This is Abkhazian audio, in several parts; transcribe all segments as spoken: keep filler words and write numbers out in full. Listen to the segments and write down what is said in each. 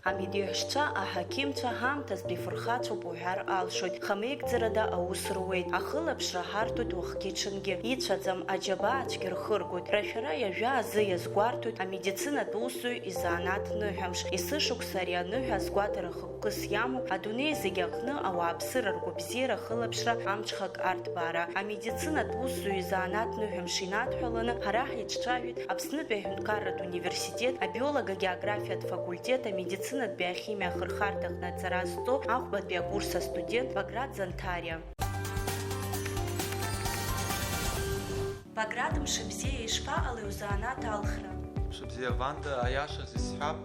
Амедиҳәшьцәа, аҳақьымцәа ҳаамҭазтәи фырхацәоуп уҳәар алшоит. Хамеигӡарада аус руеит. Ахылаԥшра ҳарҭоит уахгьы-ҽынгьы. Ицәаӡам, аџьабаа цәгьа рхыргоит. Рашәара иажәа азы иазгәарҭоит амедицинатә усзуҩ изанааҭ ныҳәамш. Есышықәса ари аныҳәа азгәаҭара хықәкыс иамоуп адунеи зегь аҟны ауааԥсыра ргәабзиара ахылаԥшра амҽхак арҭбаара. Амедицинатә усзуҩ изанааҭ ныҳәамш инадҳәаланы ҳара ҳиҿцәажәеит Аԥснытәи аҳәынҭқарратә университет абиолого-географиатә факультет амедицинатә биохимиа ахырхарҭаҟны аҵара зҵо ахәбатәи акурс астудент Баграт Занҭариа. Баграт, мшыбзиа, ишԥаҟалеи узанааҭ алхра? Мшыбзиа, Ванда, аиашаз исҳәап,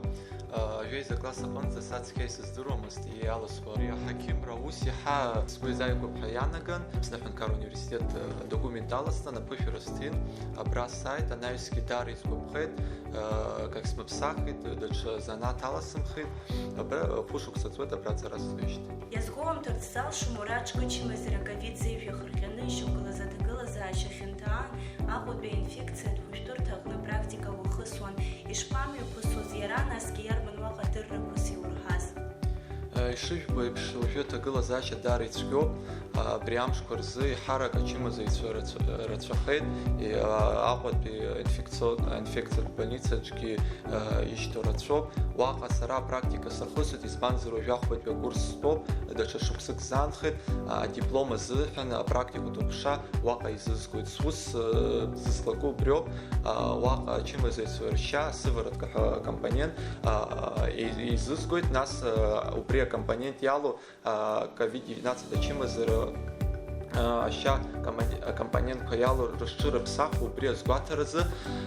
а, жәеиза класс аҟынӡа са цқьа исыздыруамызт иаласхо ари аҳақьымра аус, иаҳа сгәы изааигәоуп ҳәа иаанаган, Аԥсны аҳәынҭқарра университет, а, адокумент аласҵан, аԥышәара сҭин, абра сааит, анаҩсгьы даара исгәаԥхеит, а, как смыԥсахит, даҽа занааҭ аласымхит, абра, а, хәышықәса ҵуеит абра аҵара сҵоижьҭеи. Иазгәоумҭарц залшом уара аҿкы ачымазара ковид зеижә иахырҟьаны ишьақәгылаз аҭагылазаашьа хьанҭа аан, Аҟәатәи аинфекциатә хәышәтәырҭа аҟны апрактика уахысуан. Ишԥамҩаԥысуаз иара, насгьы иарбан уаҟа адыррақәас иурҳаз? Ишыжәбо еиԥш, уажәы аҭагылазаашьа даара ицәгьоуп. Абри амшқәа рзы еиҳарак ачымазаҩцәа рацәа-, рацәахеит. И-, Аҟәатәи инфекцио-, аинфекциатә больницаҿгьы ишьҭоу рацәоуп. Уаҟа сара апрактика сахысуеит, избанзар, уажәы ахәбатәи акурс стәоуп, даҽа шықәсык сзаанхеит, адиплом азыҳәан апрактикатә ҟәша уаҟа изызгоит. Сус, э, зызлаку убриоуп, а, уаҟа ачымазаҩцәа ршьа, сыворотка ҳәа акомпонент, а, и-, изызгоит, нас, а, убри акомпонент иалоу, а, ковид девятнадцать ачымазара, а, ашьа компоне-, акомпонентқәа иалоу рыҽшырыԥсахуа убри азгәаҭаразы,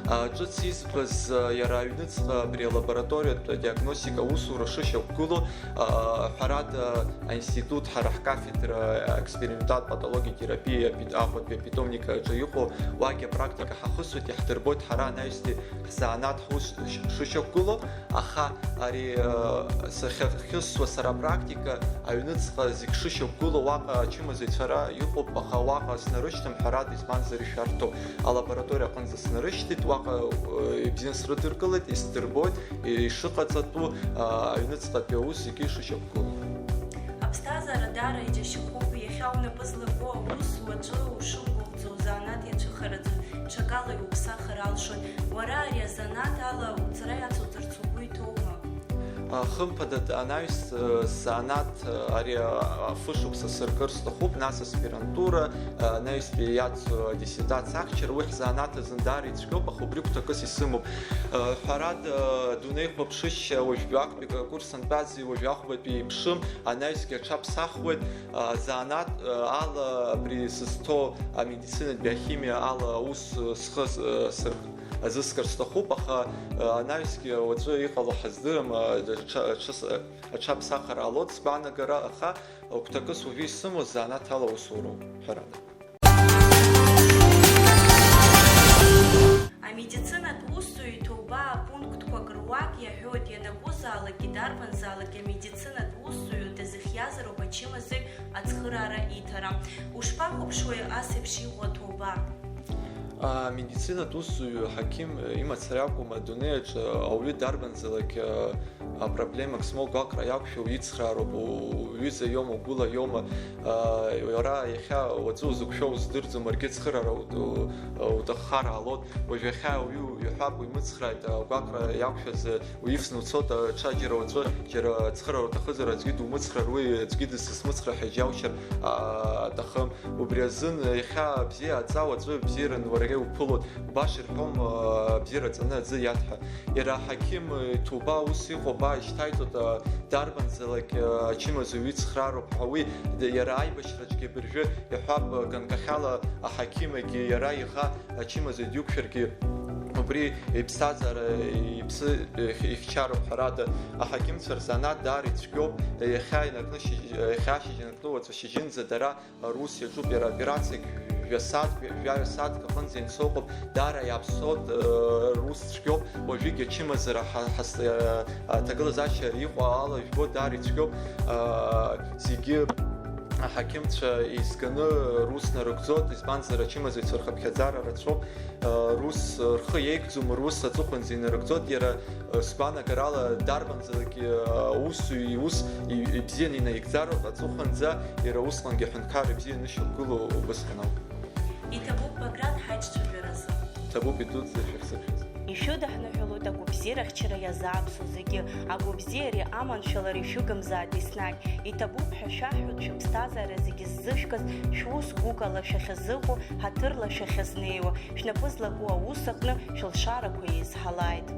а, ҿыц избаз, а, иара аҩныҵҟа абри алабораториатә диагностика аусура шышьақәгылоу, а, ҳәарада, аинститут ҳара ҳкафедра аексперименталтә патологиатә терапиа апит-, Аҟәатәи апитомник аҿы иҟоу уагьы апрактика ҳахысуеит, иаҳдырбоит ҳара анаҩстәи ҳзанааҭ ҳус ш-, шышьақәгылоу, аха ари, э, сахьахысуа сара апрактика аҩныҵҟа зегь шышьақәгылоу уаҟа ачымазаҩцәа ара иҟоуп, аха уаҟа снарышьҭым, ҳәарада, избанзар, ишәарҭоуп. Алабораториа аҟынӡа снарышьҭит, уаҟа, э, ибзианы срыдыркылеит, исдырбоит, ишыҟаҵатәу, а, аҩныҵҟатәи аус зегьы шышьақәгылоу. Аԥсҭазаара даара иџьашьахәуп, иахьа унапы злаку аус уаҵәы ушықәгәыӷӡо узанааҭ иацәыхараӡоит, ҽакала иуԥсахыр алшоит. Уара ари азанааҭ ала уҵра иацуҵарц угәы иҭоума? А, хымԥада, анаҩс, э, сзанааҭ, э, ари, а, афышықәса сыркыр сҭахуп, нас аспирантура, а, анаҩстәи иацу адиссертациа ахьчара, уи ҳзанааҭ азын даара ицәгьоуп, аха убри гәҭакыс исымоуп. Э, ҳәарада, э, дунеихәаԥшышьа уажәтәи актәи акурс антәази уажәы ахәбатәи еиԥшым, анаҩсгьы аҽаԥсахуеит, а, занааҭ, а, ала абри сызҭо амедицинатә биохимиа ала аус, а, схы, а, сыр-, азыскыр сҭахуп, аха, а, анаҩсгьы уаҵәы иҟало ҳаздырам, а, аҽа-, аҽыс-, аҽаԥсахыр ҟалоит сгәаанагара, аха агәҭакыс уажәы исымоу занааҭ ала аусуроуп, ҳәарада. Амедицинатә усзуҩ иҭоуба апунктқәак руак иаҳәоит, ианакәызаалакгьы, дарбанзаалакгьы амедицинатә усзуҩ дазыхиазароуп ачымазаҩ ацхыраара иҭара. Ушԥахәаԥшуеи ас еиԥш иҟоу аҭоуба? Амедицинатә усзуҩ ҳақьым имацара акәым, адунеи аҿы ауаҩы дарбанзаалак, а, проблемак змоу гәаҟра иақәшәо уицхраароуп, у-, уҩыза иоума, угәыла иоума, а, уара иахьа уаҵәы узықәшәо уздырӡом, уаргьы ацхыраара у-, у-, уҭаххар ҟалоит. Уажә иахьа ауаҩы иҳәап, уимыцхрааит, а, гәаҟра иақәшәаз, а, уивсны уцоит, а, ҽаџьара уаҵәы, џьара ацхыраара уҭахызар, аӡәгьы думыцхраар, уи аӡәгьы дысзымыцхраар ҳәа иџьаушьар, а, аҭахым. Убри азын иахьа бзиа аҵа уаҵәы бзиараны уара иуԥылоит, убас ирҳәом, а, бзиара ҵаны аӡы иаҭ ҳәа. Иара аҳақьым иҭоуба аус иҟоуп, аа, ишьҭаиҵоит, а, дарбанзаалак, а, ачымазаҩ ицхраароуп ҳәа. Уи д-, иара аибашьраҿгьы абыржәы иҳәап, ганкахьала аҳақьымагьы иара иӷа ачымазаҩ диқәшәаргьы убри иԥсҭазаара, иԥсы ихьчароуп, ҳәарада, аҳақьымцәа рзанааҭ даара ицәгьоуп, иахьа инаркны шьыжь-, иахьа ашьыжь инаркны уаҵәы шьыжьынӡа дара рус иаҿуп, иара операциак жәа-сааҭк, жәаҩа сааҭк аҟынӡа ианцо ыҟоуп, даара иааԥсоит, э, рус цәгьоуп, уажәыгь ачымазара ҳа-, ҳас-, э, аҭагылазаашьа иҟоу ала жәбоит, даара ицәгьоуп, э, зегьы, Аҳақьымцәа еизганы рус нарыгӡоит, избанзар, ачымазаҩцәа рхыԥхьаӡара рацәоуп, рус рхы иеигӡом, рус аҵыхәанӡа инарыгӡоит, иара, сгәанагарала, дарбанзаалак аусзуҩ иус ибзианы инаигӡароуп, аҵыхәанӡа иара усҟангьы аҳәынҭқарра бзиа анышьақәгылоу убысҟан ауп. Иҭабуп Баграт ҳаиҿцәажәаразы. Иҭабуп идуӡӡа шәахьсыԥхьаз. Ишәыдаҳныҳәалоит агәабзиарахьчара иазааԥсоу зегьы, агәабзиареи аманшәалареи шәыгымзааит еснагь. Иҭабуп ҳәа шәаҳҳәоит шәыԥсҭазаара зегьы ззышәкыз, шәус гәыкала шәахьазыҟоу, ҳаҭырла шәахьазнеиуа, шәнапы злаку аус аҟны шәылшарақәа еизҳалааит.